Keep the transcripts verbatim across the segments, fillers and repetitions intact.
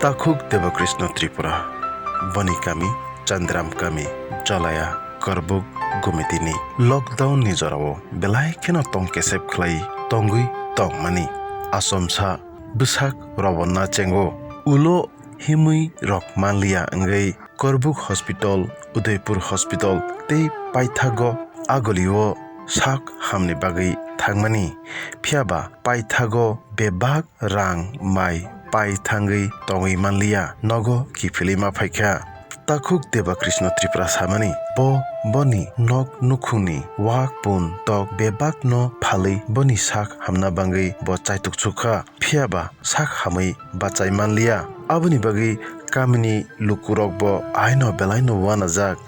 Takhuk Debakrishna Tripura, boni kami Chandram kami, Jalaya, Korbuk, Gumitini. Lockdown ni jorao belai kheno tong kesep khlai tongwi tongmani. Asomsa bwsak robonna chengo. Ulo himwi rok manliya wngwi Korbuk Hospital, Udaipur Hospital tei paithago agulio sak hamni bagwi thangmani. Phiyaba paithago bebak rang mai pai thangwi tongwi manliya, nogo kiphilwi ma phaikha. Takhuk Debakrishna Tripura samani, bo boni nok nukhungni wak pun tok bebakno phalwi boni sak hamna bagwi bo chaituk chukha. Phiyaba sak hamwi bachai manliya. Aboni bagwi kamini lukurokbo aino belaino uanajak.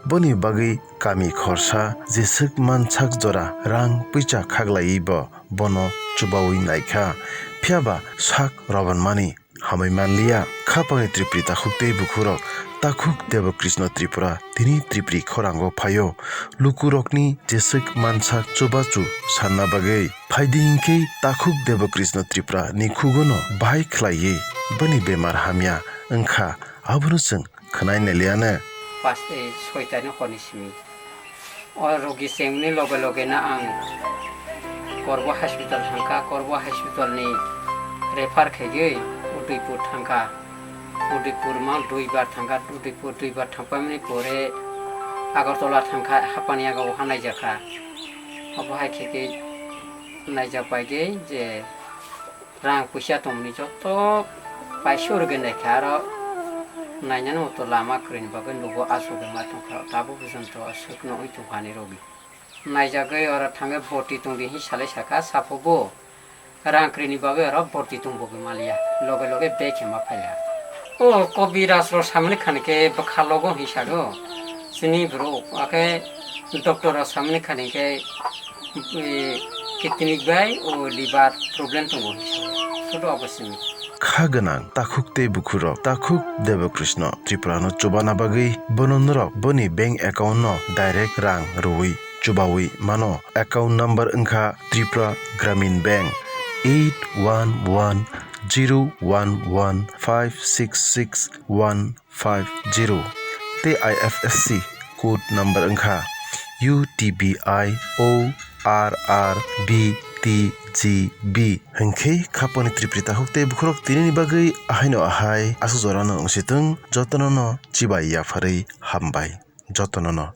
Boni bagwi kami khorsa jeswk mansak jora rang puicha khaglaiwi bo bono chubawi naikha. Phiyaba sak robanmani hamwi manliya. Khapangni Tripuri takhuk tei bukhurok Takhuk Debakrishna Tripura tini Tripuri khorango phaio. Lukurokni jeswk mansak chubachu sanna bagwi. Phaidi hinkhe Takhuk Debakrishna Tripura ni khugono bahai khlaiwi boni bemar hamya wngkha, abono chwng khwnai nailiya no. Pas, eh, soitani horni simi. O rogi chengmani loge loge no ang Korbo hospital thangkha, Korbo hospital ni refer khaigwi Udaipur thangkha. Udaipur mang duibar thangkha, Udaipur duibar thangpaimani pore Agartala thangkha, hapani yago oha naijakha. Obo hai khe khe naijak paigwi je rang puisa tongmani joto paisa rwgwi naikha, aro nainani moto lama kwrwini bagwi nugo asugwi ma tongkha, tabuk phojonto aswkno wi tongkha ani rogi. Naijagwi oro thangwi borti tongdi hinwi salai sakha, saphugo rang kwrwini bagwi oro borti tongbo gwi maliya, loge loge bag khe ma phaiya. O kobiraj rok samani khani khe bwkha logo hinwi sago chini borok, akhe doctor rok samani khani khe, eh, kidney bai o liver problem tongo hinwi sago, sudo obo simi. Kha gwnang takhuk tei bukhurok Takhuk Debakrishna Tripurano chubana bagwi bono norok boni bank account no direct rang rwui chubaui mano. Account number wngkha Tripura Gramin Bank eight one one zero one one five six six one five zero tei I F S C code number wngkha U T B I O R R B T G B. Hinkhe khapangni Tripuri takhuk tei bukhurok tinini bagwi ahaino ahai aswk jorano wngsitwng, jotono no chibai yapharwi hambai jotono no.